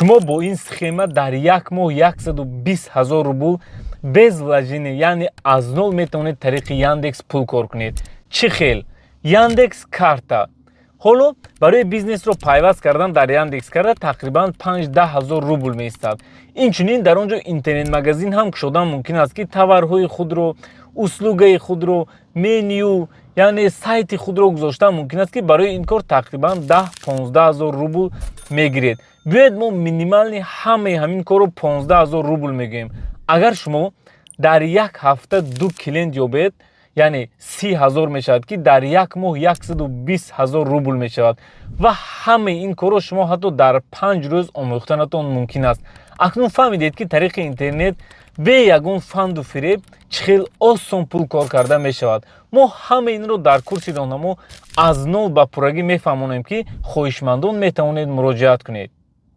Шумо бо ин схема дар як моҳ 120 ҳазор рубл без вложения, яъне аз нол, метавонед тариқи Яндекс пул кор кунед. Чӣ хел? Яндекс Карта. Ҳоло барои бизнесро пайваст кардан дар Яндекс Карта тақрибан 5-10 ҳазор рубл меистад. Инчунин дар он ҷо интернет-магазин ҳам кушодан мумкин аст, ки товарҳои худро, услугаи худро, меню, яъне сайти худро гузоштан мумкин аст, ки барои ин кор тақрибан 10-15 ҳазор рубл мегиред. Биёед, мо минимальный ҳамаи ҳамин корро 15 ҳазор рубл мегӯем. Агар шумо дар як ҳафта ду клиент ёбед, яъне 30 ҳазор мешавад, ки дар як моҳ 120 ҳазор рубл мешавад. Ва ҳамаи ин корро шумо ҳатто дар 5 рӯз омӯхтанатон мумкин аст. Акнун фаҳмидед, ки тариқи интернет бе ягон фанду фиреб чӣ хел осон пул кор карда мешавад. Мо ҳамаи инро дар курси роҳнамо аз нол ба пуррагӣ мефаҳмонем, ки хоҳишмандон метавонед муроҷиат кунед.